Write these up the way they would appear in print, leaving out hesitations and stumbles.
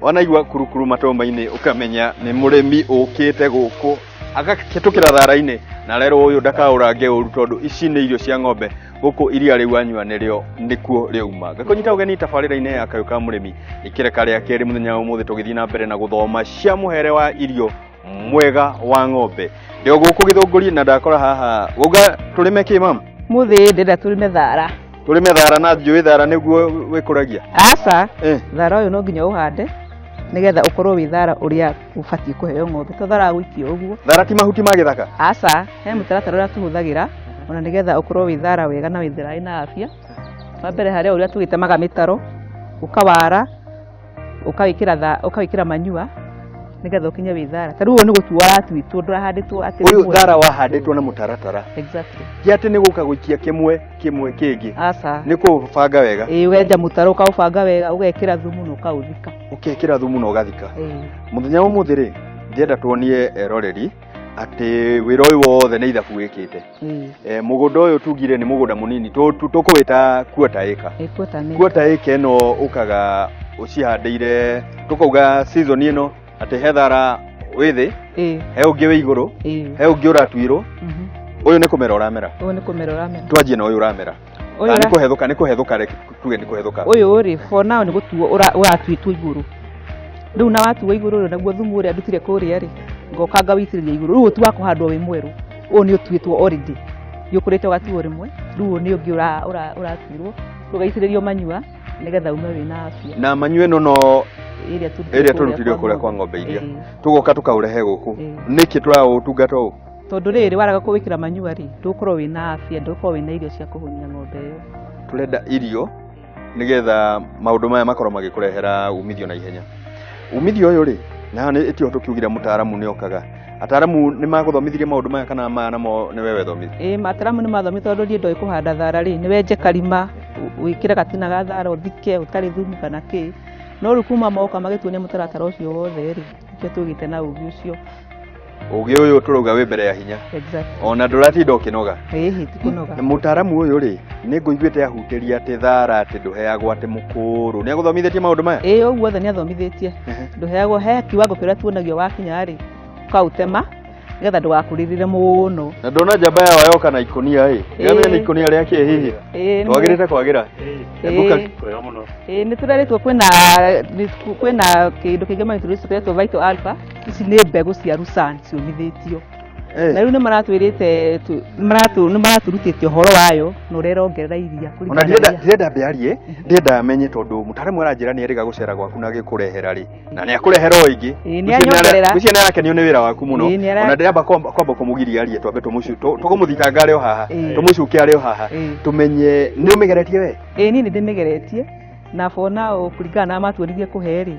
Wanaigua kurukuru matoma-inĩ ũkamenya nĩ mũrĩmi ũkĩte gũkũ agakĩtũkĩra thara-inĩ na rero ũyũ ndakaũrange ũru tondũ ici nĩ irio cia ng'ombe gũkũ iria rĩu anyua nĩrĩo nĩkuo rĩauma. Ngakũnyita ũgeni tabarĩra-inĩ ya Kayũ ka Mũrĩmi ikĩreka rĩa kerĩ mũthenya wa ũmũthĩ tũgĩthiĩ na mbere na gũthoma cia mũhere wa irio mwega wa ng'ombe. Ndĩ o gũkũ Gĩthũngũri na ndakora haha wauga tũrĩme kĩ mama? Mũthĩ ndĩrenda tũrĩme thara. Tũrĩme thara na njũĩ thara nĩguo wĩkũragia? Aca, thara ũyũ no nginya ũhande nĩgetha ũkorwo wĩ thara ũrĩa ũbatiĩ kũheo ng'ombe, to thara wa gũikio ũguo. Thara ti mahuti ma gĩthaka? Aca, he mũtaratara ũrĩa tũhũthagĩra ona nĩgetha ũkorwo wĩ thara wega na wĩ thara wĩna afya. Wa mbere harĩa ũrĩa tũgĩtemaga mĩtaro, ũkawara, ũkawĩkĩra manyua nĩgetha ũkinye wĩ thara. Ta rĩu ũyũ nĩ gũtuo waratuĩtwo, ndũrahandĩtwo atĩ Ũyũ rĩmwe. thara wahandĩtwo na mũtaratara. Exactly. Ti atĩ nĩ gũka gũikia kĩmwe kĩmwe kĩngĩ. Aca. Nĩ kũbanga wega. Ĩĩ, ũgenja mũtaro ũkaũbanga wega, ũgekĩra thumu na ũkaũthika. Ũkekĩra thumu na ũgathika. Ĩĩ. Mũthenya wa ũmũthĩ rĩ, ndĩrenda tuonie eroreri atĩ wĩra ũyũ wothe nĩ ithabu wĩkĩte. Ĩĩ. Mũgũnda ũyũ tugire nĩ mũgũnda mũnini, tũkũwĩta quarter acre. Ĩĩ, quarter acre. Quarter acre ĩno ũkaga ũcihandĩire, tũkauga season ĩno atĩ he thara wĩ thĩ, Ĩĩ. he ũngĩ wĩ igũrũ, Ĩĩ. he ũngĩ ũratuirwo. Ũyũ nĩ kũmera ũramera. Ũyũ nĩ kũmera ũramera. Twanjie na ũyũ ũramera. Ũyũ Kana nĩ ũra- kũhethũka, nĩ kũhethũka, reke tuge nĩ kũhethũka. Ũyũ rĩ, for now nĩ gũtuo ũratuĩtwo igũrũ. Rĩu na watuo igũrũ rĩ, naguo thumu ũrĩa ndutire kũrĩa rĩ, ngoka ngawĩitĩrĩria igũrũ. Rĩu ũyũ ti wa kũhandwo wĩ mwerũ. Ũyũ nĩ ũtuĩtwo already. Nĩ ũkũrĩte ũgatuo rĩmwe. Rĩu ũyũ nĩ ũngĩ ũratuirwo. Ũgaitĩrĩrio manyua nĩgetha ume wĩna afya. Na manyua ĩno no Ĩrĩa tũrutire ĩrĩa kũrĩa tũrutire kwa kũrĩa kwa ng'ombe iria. Ĩĩ. Tũgoka tũkaũrehe gũkũ. Ĩĩ. Nĩkĩ tũraũtungata ũũ? Tondũ rĩrĩ warega kũwĩkĩra manyua rĩ, ndũgũkorwo wĩna afya, ndũgũkorwo wĩna irio cia kũhũnia ng'ombe ĩyo. Tũrenda irio nĩgetha maũndũ maya makorwo magĩkũrehera umithio na ihenya. Umithio ũyũ rĩ, na haha nĩ ĩtio tũkiugire mũtaaramu nĩ okaga. Ataaramu nĩ magũthomithirie maũndũ maya kana maya namo nĩ we wethomithirie? Ĩĩ, ataaramu nĩ mathomithia tondũ niĩ ndoĩ kũhanda thara rĩ, nĩ wenje karima, wĩkĩre gatina ga thara, ũthike, ũtarĩ thumu kana kĩ. No rĩu kuma moka magĩtuonia mũtaratara ũcio wothe rĩ, nĩkĩo tũgĩte na ũgĩ ũcio. Ũgĩ ũyũ tũrauga wĩ mbere ya hinya. Exactly. Ona ndũratinda ũkĩnoga. Ĩĩ, ti kũnoga. Mũtaaramu ũyũ rĩ, nĩ ngũiguĩte ahutĩria atĩ thara atĩ ndũheagwo atĩ mũkũrũ. Nĩ agũthomithĩtie maũndũ maya? Ĩĩ, ũguo wothe nĩ athomithĩtie. Ndũheagwo, he kiwango kĩrĩa tuonagio wakinya rĩ, ũkaũtema nĩgetha ndũgakũrĩrĩre mũno. Na ndona njamba yao yoka na ikũnia ĩ. Ĩĩ. Nĩ ikũnia rĩa kĩ hihi? Ĩĩ, nĩ Twagĩrĩte kwagĩra? Ĩĩ. Ebuka. Wega mũno. Ĩĩ, nĩ tũrerĩtwo kwĩna kĩndũ kĩngĩ magĩtũrĩtwo kĩretwo Vital Alpha. Ici nĩ mbegũ cia Lucerne ciũmithĩtio. Na rĩu nĩ maratwĩrĩte nĩ maratũrutĩte ũhoro wayo na ũrĩa ĩrongerera iria kũringana Ona na iria. ndirenda mbe arie, ndĩrenda amenye tondũ mũtaaramu aranjĩra nĩ erĩga gũcera gwaku na agĩkũrehera rĩ, na nĩ akũrehera o ĩngĩ. Ĩĩ, nĩ anyongerera. Ngwĩciria nĩ arakenio nĩ wĩra waku mũno. Ĩĩ, nĩ ara- Ona ndĩramba kwamba kũmũgiria arie, twambe tũkũmũthitanga arĩ o haha, Ĩĩ. tũmũcuke arĩ o haha, Ĩĩ. tũmenye nĩ ũmĩgeretie we? Ĩĩ, niĩ nĩ ndĩmĩgeretie. Na for now kũringana na matuonirie kũhe rĩ,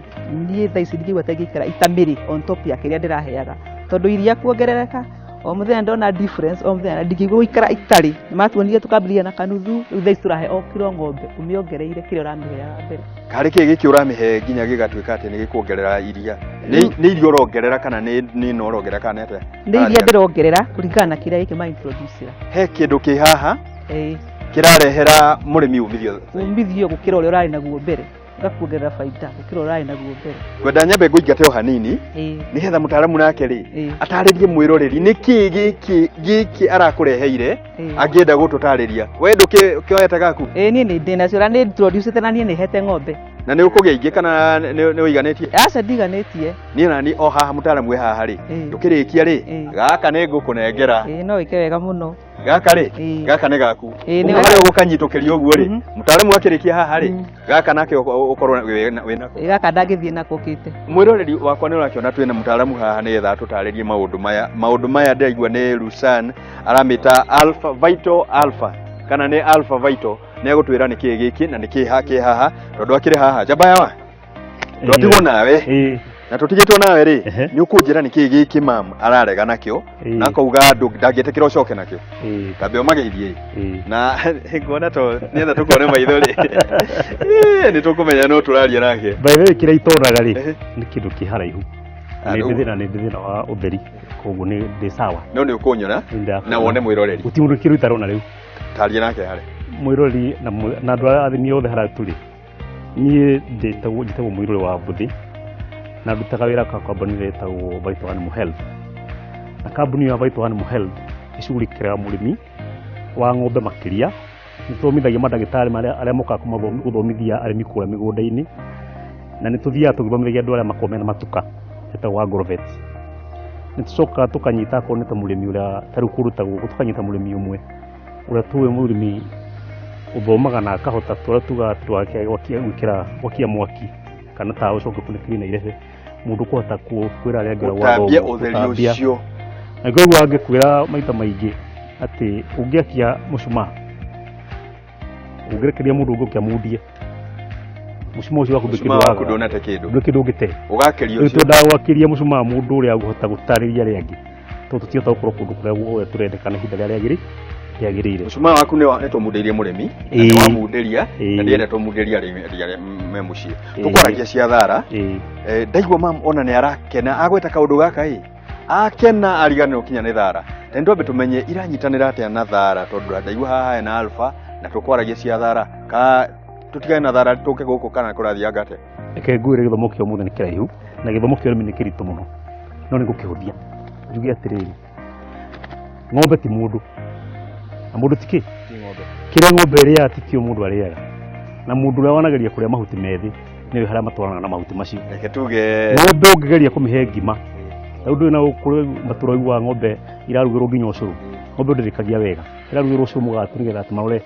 niĩ thaa ici ndingĩigua ta ingĩikara itamĩrĩ on top ya kĩrĩa ndĩraheaga. Tondũ iria kuongerereka, o mũthenya ndona difference, o mũthenya ndingĩigua gũikara itarĩ. Nĩ matuonirie tũkambĩrĩria na kanuthu, rĩu thaa ici tũrahe o kiro ng'ombe, ũmĩongereire kĩrĩa ũramĩheaga mbere. Karĩ kĩ gĩkĩ ũramĩhe nginya gĩgatuĩka atĩ nĩ gĩkuongerera iria? Nĩ iria ũrongerera kana nĩ ĩno ũrongerera kana nĩ atĩa? Nĩ iria ndĩrongerera kũringana na kĩrĩa gĩkĩ ma introduce-ĩra. He kĩndũ kĩ haha Ĩĩ. kĩrarehera mũrĩmi umithio. Umithio gũkĩra ũrĩa ũrarĩ naguo mbere, ũgakuongerera baida gũkĩra ũrĩa ũrarĩ naguo mbere. Ngwenda nyambe ngũingate o hanini Ĩĩ. nĩgetha mũtaaramu nake rĩ Ĩĩ. atarĩrie mwĩroreri nĩkĩ gĩkĩ gĩkĩ arakũreheire Ĩĩ. angĩenda gũtũtarĩria. We ndũkĩoete gaku? Ĩĩ, niĩ nĩ ndĩ nacio na nĩ introduce-ĩte na niĩ nĩ hete ng'ombe. Na nĩ ũkũgĩa ingĩ kana nĩ ũiganĩtie? Aca, ndiganĩtie. Niĩ nani o haha mũtaaramu wĩ haha rĩ, Ĩĩ. tũkĩrĩkia rĩ, Ĩĩ. gaka nĩ ngũkũnengera. Ĩĩ, no wĩke wega mũno. Gaka rĩ, Ĩĩ. gaka nĩ gaku. Ĩĩ, nĩ Ũguo wega. harĩa ũgũkanyitũkĩria ũguo rĩ, Mhm. mũtaaramu akĩrĩkia haha rĩ, Mhm. gaka nake ũkorwo wĩ nako. Ĩĩ, gaka ndangĩthiĩ nako ũkĩte. Mwĩroreri wakwa nĩ ũrakĩona twĩna mũtaaramu haha nĩgetha atũtarĩrie maũndũ maya. Maũndũ maya ndĩraigua nĩ Lucerne aramĩta Alpha Vital Alpha kana nĩ Alpha Vital. Nĩ egũtwĩra nĩ kĩĩ gĩkĩ na nĩ kĩĩ kĩ haha tondũ akĩrĩ haha. Njamba yawa twatigwo nawe. Ĩĩ. Na tũtigĩtwo nawe rĩ, Ehe. nĩ ũkũnjĩra nĩ kĩĩ gĩkĩ mam ararega nakĩo Ĩĩ. na akauga ndangĩtĩkĩra ũcoke nakĩo. Ĩĩ. Kambe ũmageithie. Ĩĩ. Na nguona to nĩgetha tũkone maitho rĩ, ĩĩ, nĩ tũkũmenya no tũraria nake. By the way, kĩrĩa itonaga rĩ, Ehe. nĩ kĩndũ kĩ haraihu. Ah, Nĩ rĩu. ndĩ thĩna, nĩ ndĩ thĩna wa ũtheri, koguo nĩ ndĩ sawa. No nĩ ũkũnyona Nĩ ndĩrakuona. na wone mwĩroreri. Gũtirĩ mũndũ kĩndũ itarona rĩu. Taria nake harĩa. Mwĩroreri na andũ arĩa athimi othe harĩa tũrĩ, niĩ njĩtagwo Mũirũrĩ wa Mbũthĩ. Na ndutaga wĩra ka kambuni ĩrĩa ĩtagwo Vital Animal Health. Na kambuni ya Vital Animal Health ĩcugurikĩraga mũrĩmi wa ng'ombe makĩria. Nĩ tũthomithagia mandagĩtarĩ marĩa arĩa mokaga gũthomithia arĩmi kũrĩa mĩgũnda-inĩ, na nĩ tũthiaga tũgĩthomithagia andũ arĩa makoragwo mena matuka etagwo agrovet. Nĩ tũcokaga tũkanyita akorwo nĩ ta mũrĩmi ũrĩa ta rĩu kũndũ ta gũkũ, tũkanyita mũrĩmi ũmwe ũrĩa tũĩ mũrĩmi ũthomaga na akahota, tũrĩa tugaga atĩ gwĩkĩra gwakia mwaki kana tawa ũcoke ũkunĩkĩrie na irebe, mũndũ kũhota kwĩra arĩa angĩ ũrĩa gũtambia gwathomwo, ũtheri gũtambia. ũcio. Na koguo angĩkwĩra maita maingĩ atĩ ũngĩakia mũcumaa ũngĩrekeria mũndũ ũngĩ ũkĩamundie mũcumaa ũcio waku ndũrĩ kĩndũ Mũcumaa waku wagaga. ndũnate kĩndũ. Ndũrĩ kĩndũ ũngĩte. Ũgakĩria Rĩu ũcio. twendaga gwakĩria mũcumaa mũndũ ũrĩa ũhota gũtarĩria arĩa angĩ, tondũ tũtihota gũkorwo kũndũ kũrĩa guothe tũrendekana ihinda rĩrĩa rĩagĩrĩire. Mũcumaa waku nĩ tũmundĩirie mũrĩmi na Ĩĩ. nĩ wamundĩria na Ĩĩ. ndĩrenda tũmundĩrie arĩa me mũciĩ. Ĩĩ. Tũkwaragia cia thara. Ĩĩ. Ndaigua mam ona nĩ arakena agweta kaũndũ gaka ĩ akena ariganĩrwo kinya nĩ thara. Na nĩ twambe tũmenye iranyitanĩra atĩa na thara, tondũ ndaigua haha hena alpha na tũkwaragia cia thara, ka tũtigane na thara tũke gũkũ kana kũrathianga atĩa? Reke ngwĩre, gĩthomo kĩa ũmũthĩ nĩ kĩraihu na gĩthomo kĩa ũrĩmi nĩ kĩritũ mũno, no nĩ ngũkĩhũthia njuge atĩrĩrĩ, ng'ombe ti mũndũ na mũndũ ti kĩ. Kĩrĩa ng'ombe ĩrĩaga ti kĩo mũndũ arĩaga, na mũndũ ũrĩa wanageria kũrĩa mahuti methĩ nĩwe harĩa matwaranaga na mahuti macio. Reke tuge Ng'ombe ũngĩgeria kũmĩhe ngima, rĩu ndũĩ na kũrĩ matũra ũiguaga ng'ombe irarugĩrwo nginya ũcũrũ, ng'ombe ndĩrĩkagia wega, ĩrarugĩrwo ũcũrũ mũgatu nĩgetha atĩ marore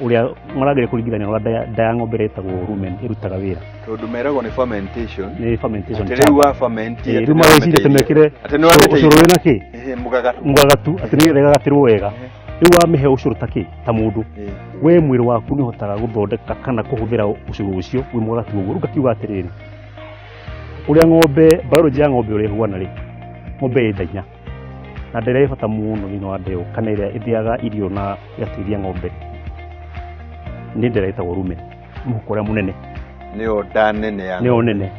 ũrĩa marageria kũringithania ũrĩa nda ya ng'ombe ĩrĩa ĩtagwo rumen ĩrutaga wĩra. Tondũ meragwo nĩ fermentation. Nĩ fermentation atĩ rĩu chamber. wa ferment. Ĩĩ, rĩu mareciria atĩ mekĩre atĩ nĩ wamĩte ũcũrũ wĩna kĩ? Ĩhĩ, mũgagatu. Mũgagatu, atĩ nĩgetha ĩgagatĩrwo wega. Rĩu wamĩhe ũcũrũ ta kĩ, ta mũndũ, we mwĩrĩ waku nĩ ũhotaga gũthondeka kana kũhũthĩra ũcũrũ ũcio wĩ mũgagatu ũguo. Rĩu ngakiuga atĩrĩrĩ, ũrĩa ng'ombe, biology ya ng'ombe ũrĩa ĩhuana rĩ, ng'ombe ĩ nda inya, na nda ĩrĩa ĩ bata mũno thĩinĩ wa nda ĩyo kana ĩrĩa ĩthĩaga irio na ĩgateithia ng'ombe nĩ nda ĩrĩa ĩtagwo rumen, mũhuko ũrĩa mũnene. Nĩyo nda nene ya Nĩyo nene,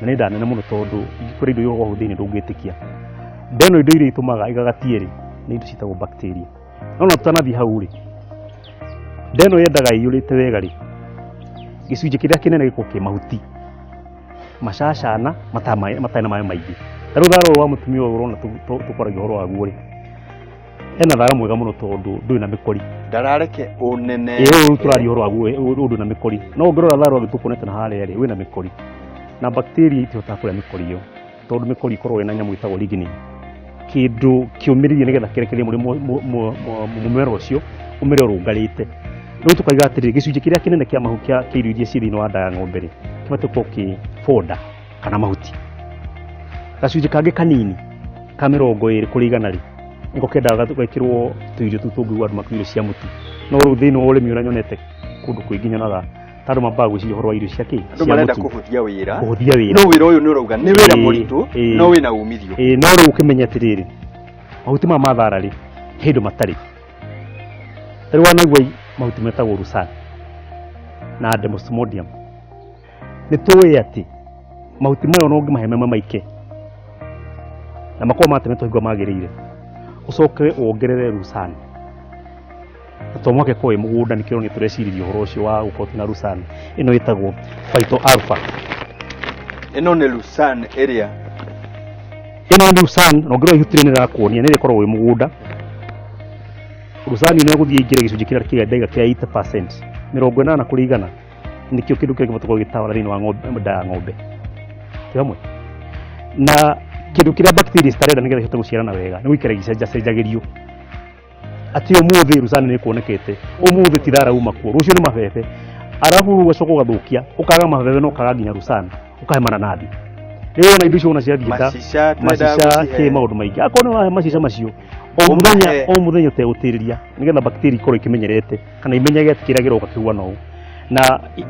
na nĩ nda nene mũno, tondũ ingĩkwĩra indo iria hau thĩinĩ ndũngĩtĩkia. Nda ĩno indo iria itũmaga ĩgagatie rĩ, nĩ indo ciĩtagwo bacteria. No na tũtanathiĩ hau rĩ, nda ĩno yendaga ĩiyũrĩte wega rĩ, gĩcunjĩ kĩrĩa kĩnene gĩkorwo kĩ mahuti macacana matarĩ na maĩ maingĩ. Ta rĩu thara ũyũ wa mũtumia ũyũ ũrona tũkwaragia ũhoro waguo rĩ, ena thara mwega mũno tondũ ndũrĩ na mĩkori. Ndarareke ũnene. Ĩĩ, ũyũ tũraria ũhoro waguo ũyũ ndũrĩ na mĩkori, no ũngĩrora thara ũngĩ tũkuonete na harĩa rĩ, wĩna mĩkori, na bacteria itihotaga kũrĩa mĩkori ĩyo, tondũ mĩkori ĩkoragwo ĩna nyamũ ĩtagwo lignin, kĩndũ kĩũmĩrĩrie nĩgetha kĩrekererie mũmera ũcio ũmere ũrũngarĩte. Rĩu tũkaiga atĩrĩrĩ, gĩcunjĩ kĩrĩa kĩnene kĩa mahu kĩa irio iria ciĩ thĩinĩ wa nda ya ng'ombe rĩ, kĩbatiĩ gũkorwo kĩ fodder kana mahuti. Gacunjĩ kangĩ kanini ka 20 kũrĩ igana rĩ, nĩko kendaga gekĩrwo tũirio tũu tũngĩigua andũ makiuga irio cia mũtu. No rĩu thĩinĩ wa ũrĩmi ũrĩa nyonete kũndũ kũingĩ, nyonaga ta andũ mambaga gwĩciria ũhoro wa irio cia kĩ, Andũ cia marenda mũtu. Kũhũthia wĩra. Kũhũthia wĩra. No wĩra ũyũ nĩ ũrauga nĩ wĩra Ĩĩ, mũritũ, ĩĩ. no wĩna umithio. Ĩĩ, no rĩu ũkĩmenya atĩrĩrĩ, mahuti maya ma thara rĩ, he indo matarĩ. Ta rĩu wanaigua mahuti metagwo lucerne na desmodium, nĩ tũĩ atĩ mahuti maya ona ũngĩmahe me maike na makorwo matemetwo hingo magĩrĩire, ũcoke wongerere lucerne, na to mũhaka ĩkorwo ĩ mũgũnda, nĩkĩo nĩ tũreciririe ũhoro ũcio wa gũkorwo twĩna lucerne ĩno ĩtagwo Phyto Alpha. Ĩno nĩ lucerne ĩrĩa Ĩno nĩ lucerne, na ũngĩrora ihuti rĩrĩ nĩrĩrakuonia nĩ ĩrĩkoragwo ĩ mũgũnda. Lucerne ĩno ĩgũthiĩ ĩingĩre gĩcunjĩ kĩrĩa kĩrĩa ndaiga kĩa 80%, 80 kũrĩ igana, nĩkĩo kĩndũ kĩrĩa kĩbatiĩ gũkorwo gĩtawara thĩinĩ wa ng'ombe, nda ya ng'ombe. Twĩ hamwe? Na kĩndũ kĩrĩa bacteria citarenda nĩgetha ihote gũciarana wega nĩ gũikara igĩcenjacenjagĩrio, atĩ ũmũthĩ lucerne nĩ ĩkuonekete, ũmũthĩ ti thara uma kuo, rũciũ nĩ mabebe, arabu rĩu ũgacoka ũgathũkia, ũkaga mabebe na ũkaga nginya lucerne, ũkahe mananathi. Rĩu wona indo icio wona ciathiĩ ta macica twenda macica gũcihe. Kĩ maũndũ maingĩ akorwo nĩ wahe macica macio o Ũmahe. mũthenya o mũthenya ũtegũtĩrĩria, nĩgetha bacteria ikorwo ikĩmenyerete kana imenyage atĩ kĩrĩa kĩroka kĩhuana ũũ. Na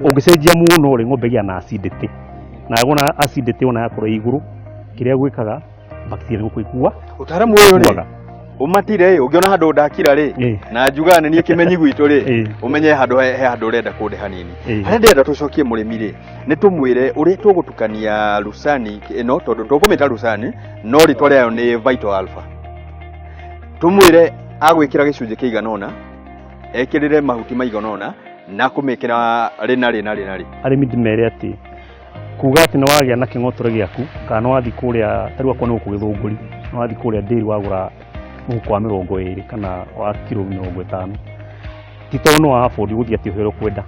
ũngĩcenjia mũno rĩ, ng'ombe ĩgĩa na acidity, na wona acidity ona yakorwo ĩ igũrũ, kĩrĩa gwĩkaga bacteria nĩ gũkua. Ũtaaramu ũyũ rĩ, ikuaga. Ũmatire ĩ ũngĩona handũ ndakira rĩ, na njugaga nĩ niĩ kĩmenyi gwitũ rĩ, ũmenye handũ he handũ ũrenda kũnde hanini. Harĩa ndĩrenda tũcokie mũrĩmi rĩ, nĩ tũmwĩre ũrĩa tũgũtukania lucerne ĩno, tondũ tũkũmĩta lucerne no rĩtwa rĩayo nĩ Vital Alpha. Tũmwĩre agwĩkĩra gĩcunjĩ kĩigana ũna, ekĩrĩre mahuti maigana ũna, na kũmĩkĩra rĩ na rĩ na rĩ na rĩ. Arĩmi ndĩmere atĩ Kuga atĩ nĩ wagĩa na kĩng'otore gĩaku kana nĩ wathiĩ kũrĩa, ta rĩu akorwo nĩ gũkũ Gĩthũngũri, nĩ wathiĩ kũrĩa ndĩri wagũra mũhuko wa 20 kana wa kiro 50, ti tondũ nĩ wa afford gũthiĩ atĩ ũhe ũrĩa ũkwenda.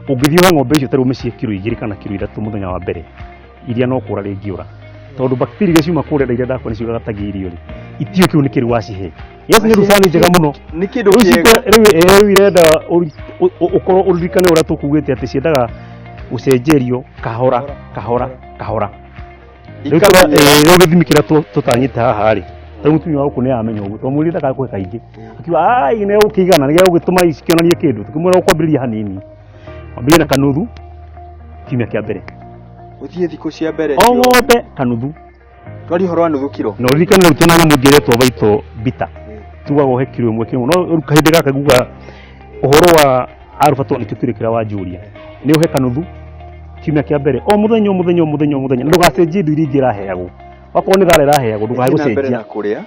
Ũngĩthiĩ ũhe ng'ombe icio ta rĩu mĩciĩ kiro 2 kana kiro 3 mũthenya wa mbere, iria no kũra rĩngĩũra, tondũ bacteria iria ciuma kũrĩa iria ndakwa nĩcio igagatagia irio rĩ, itiũĩ kĩu nĩ kĩrĩ wacihe. Yes, nĩ lucerne njega mũno. Nĩ kĩndũ Rĩu kĩega. Rĩu irenda ũkorwo ũririkane ũrĩa tũkugĩte atĩ ciendaga gũcenjerio kahora kahora kahora. Rĩu Ikamenya. Rĩu gĩthimi kĩrĩa tũtanyĩte haha rĩ, ta mũtumia wa gũkũ nĩ aramenya ũguo, tondũ mwĩrĩ ndakagũhe kaingĩ, akiuga ai nĩ gũkĩigana nĩ gĩgũgĩtũma cikĩonanie kĩndũ, tũkĩmwĩra ũkwambĩrĩria hanini, wambĩrĩrie na kanuthu kiumia kĩa mbere. Ũthiĩ thikũ cia mbere. O ng'ombe kanuthu. Twaria ũhoro wa nuthu kiro. Na ũririkane rĩu twĩna nyamũ ĩngĩ ĩretwo Vital Bita, tugaga ũhe kiro 1 kiro 1, no rĩu kahinda gaka nguga ũhoro wa Alpha Tonic tũtirĩ kĩrĩa wanjũria, nĩ ũhe kanuthu kiumia kĩa mbere, o mũthenya o mũthenya o mũthenya o mũthenya, na ndũgacenjie indo iria ingĩ iraheagwo. Wakorwo nĩ thara ĩraheagwo, ndũkae Ĩthiĩ na mbere gũcenjia. na kũrĩa.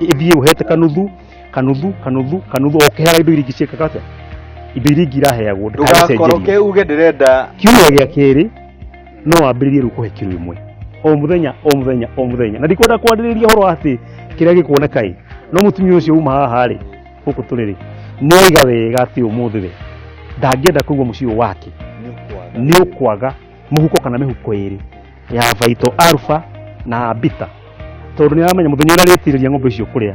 Ĩthiĩ ũhete kanuthu kanuthu kanuthu kanuthu, o ũkĩheaga indo iria ingĩ ciĩkaga atĩa, indo iria ingĩ iraheagwo, ndũkae Ndũgakoroke gũcenjeria. uge ndĩrenda. Kiumia gĩa kerĩ no wambĩrĩrie rĩu kũhe kiro 1 o mũthenya o mũthenya o mũthenya, na ndikwenda kwarĩrĩria ũhoro wa atĩ kĩrĩa gĩkuoneka ĩ, no mũtumia ũcio uma haha rĩ, gũkũ tũrĩ rĩ, nĩ oiga wega atĩ ũmũthĩ we ndangĩenda kũigua mũciĩ ũyũ wake nĩ ũkwaga mũhuko kana mĩhuko 2 ya Vital Alpha na Bita, tondũ nĩ aramenya mũthenya ũrĩa arĩtirĩria ng'ombe icio kũrĩa,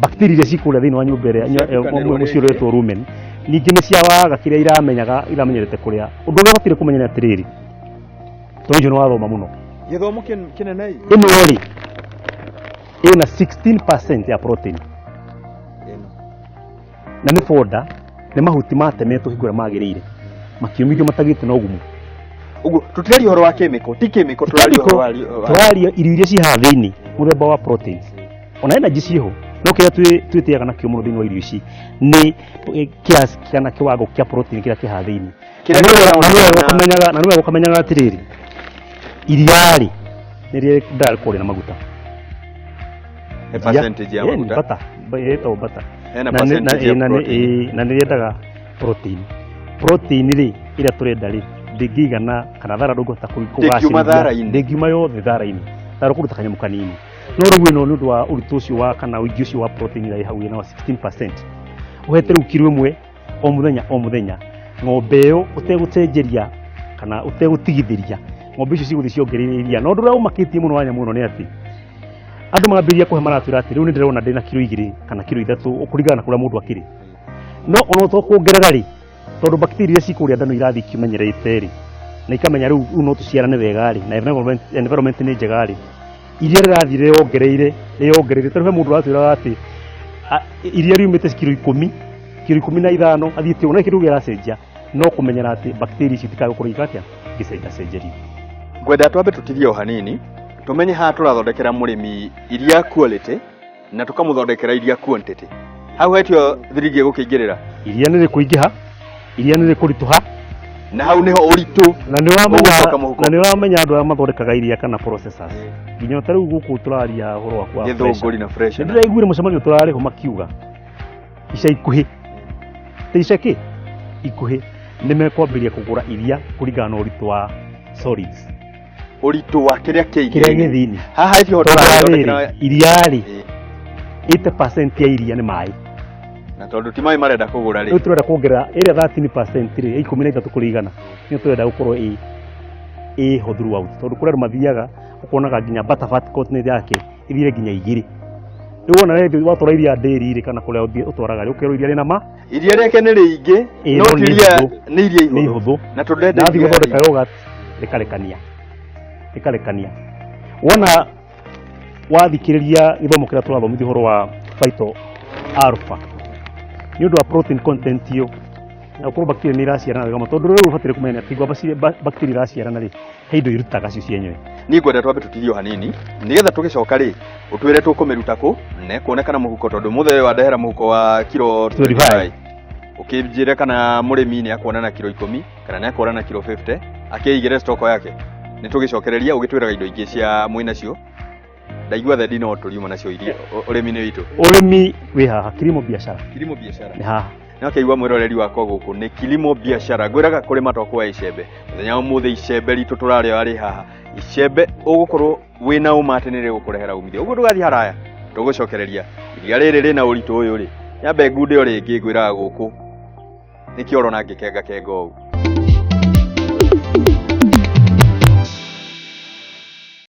bacteria iria cikũrĩa thĩinĩ wa nyũmba ĩrĩa Ciatukanĩrwo mũciĩ rĩngĩ. ũretwo rumen, ningĩ nĩ ciawaga kĩrĩa iramenyaga iramenyerete kũrĩa. Ũndũ ũrĩa ũbataire kũmenya nĩ atĩrĩrĩ, tondũ ũcio nĩ wathoma mũno. Gĩthomo kĩnene ĩ. Ĩno rĩ ĩna 16% ya protein. Na nĩ boda, nĩ mahuti matemetwo hingo ĩrĩa magĩrĩire, makĩũmithio matagĩte na ũgumu. Ũguo tũtiraria ũhoro wa chemical, ti chemical tũraria ũhoro wa Tũraria irio iria ciĩ haha thĩinĩ, mũthemba wa proteins, ona energy ciĩho, no kĩrĩa twĩtĩaga nakĩo mũno thĩinĩ wa irio ici nĩ kiasi kana kĩwango kĩa protein kĩrĩa kĩ haha thĩinĩ. Kĩrĩa Na nĩ wega ũkamenyaga atĩrĩrĩ, iria rĩ nĩ rĩendaga rĩkorwo rĩna maguta. He percentage ya Ĩni, maguta. butter, ĩtagwo butter. Hena Na percentage ya protein. Na nĩ rĩendaga protein. Protein rĩ ĩrĩa tũrenda rĩ ndĩngĩigana kana thara ndũngĩhota Ndĩngiuma kũgacĩrithia. thara-inĩ. Ndĩngiuma yothe thara-inĩ, thara ũkũruta kanyamũ kanini, no rĩu ĩno nĩ ũndũ wa ũritũ ũcio wa kana ũingĩ ũcio wa protein ĩrĩa ĩ hau ĩna wa 16%, ũhete rĩu kiro 1 o mũthenya o mũthenya, ng'ombe ĩyo ũtegũcenjeria kana ũtegũtigithĩria, ng'ombe icio cigũthiĩ ciongereire iria. Na ũndũ ũrĩa ũmakĩtie mũno wa nyamũ ĩno nĩ atĩ andũ mambĩrĩria kũhe maratwĩra atĩ rĩu nĩ ndĩrona ndĩna kiro 2 kana kiro 3 kũringana na kũrĩa mũndũ akĩrĩ, no ona ũtokuongerera rĩ, tondũ bacteria iria cikũrĩa ndano irathiĩ ikimenyerete rĩ, na ikamenya rĩu no tũciarane wega rĩ, na environment nĩ njega rĩ, iria rĩrathiĩ rĩongereire rĩongereire. Tondũ he mũndũ ũratwĩraga atĩ iria riumĩte kiro 10, kiro 15, athiĩte ũguo, na kĩndũ kĩracenjia no kũmenyera atĩ bacteria ici itikagũkorwo igĩka atĩa, igĩcenjacenjerio. Ngwenda twambe tũtigie o hanini, tũmenye haha tũrathondekera mũrĩmi iria quality na tũkamũthondekera iria quantity. Hau hetio thiringi ĩgũkĩingĩrĩra. Iria nĩ rĩkũingĩha, iria nĩ rĩkũritũha, Na hau nĩho ũritũ na nĩ ũramenya ũgũcoka mũhuko. Na nĩ ũramenya andũ arĩa mathondekaga iria kana processors, nginya ta rĩu gũkũ tũraria ũhoro waku wa Gĩthũngũri na fresh. Nĩ ndĩraiguire mũcemanio tũrarĩho makiuga ica ikuhĩ, ta ica kĩ ikuhĩ, nĩ mekwambĩrĩria kũgũra iria kũringana na ũritũ wa solids. Ũritũ wa kĩrĩa kĩ kĩrĩa iria-inĩ. gĩ thĩinĩ. Haha hetio Tondũ tũrathondekera rĩrĩ iria rĩ 80% ya iria nĩ maĩ. Na tondũ ti maĩ marenda kũgũra Rĩu rĩ, tũrenda kuongerera ĩrĩa 13% rĩ, 13 kũrĩ igana, nĩyo tũrenda gũkorwo ĩho throughout, tondũ kũrĩ andũ mathiaga ũkonaga nginya butterfat content yake ĩthire nginya 2. Rĩu wona we watwara iria ndĩri rĩ, kana kũrĩa ũtwaraga rĩ, ũkerwo iria rĩna ma iria rĩake nĩ rĩingĩ, Ĩ, no no ti nĩ iria ihũthũ. nĩ iria Nĩ ihũthũ. ihũthũ. Na tũndĩrenda Nathiĩ iria gũthondeka rĩingĩ. yogurt rĩkarekania rĩkarekania. Wona wathikĩrĩria gĩthomo kĩrĩa tũrathomithia ũhoro wa Phyto Alpha nĩ ũndũ wa protein content ĩyo, na gũkorwo bacteria nĩ iraciarana wega mũno, tondũ rĩu ũbataire kũmenya atĩ bacteria iraciarana rĩ, he indo irutaga cio cienyewe. Niĩ ngwenda twambe tũtigie o hanini nĩgetha tũgĩcoka rĩ, ũtwĩre tũkũmĩruta kũ na ĩkuonekana mũhuko, tondũ mũthee wandehera mũhuko wa kiro 25. 25, ũkĩnjĩre kana mũrĩmi nĩ akuona na kiro 10 kana nĩ akuona na kiro 50 akĩigĩre stoko yake. Nĩ tũgĩcokereria ũgĩtwĩraga indo ingĩ cia mwĩnacio, ndaigua thendi no tũriuma nacio iria ũrĩmi-inĩ witũ. Ũrĩmi wĩ haha, kilimo biashara. Kilimo biashara nĩ haha. Nĩwakĩigua mwĩroreri wakwa, gũkũ nĩ Kilimo Biashara. Ngwĩraga kũrĩma to kuoya icembe. Mũthenya wa ũmũthĩ icembe ritũ tũrarĩoya rĩ haha, icembe ũgũkorwo wĩna ũma atĩ nĩ rĩgũkũrehera umithio. Ũguo ndũgathiĩ haraya, tũgũcokereria iria rĩrĩ rĩna ũritũ ũyũ rĩ, nyambe ngunde o rĩngĩ. Ngwĩraga gũkũ nĩkĩo ũrona ngĩkenga kenga ũũ.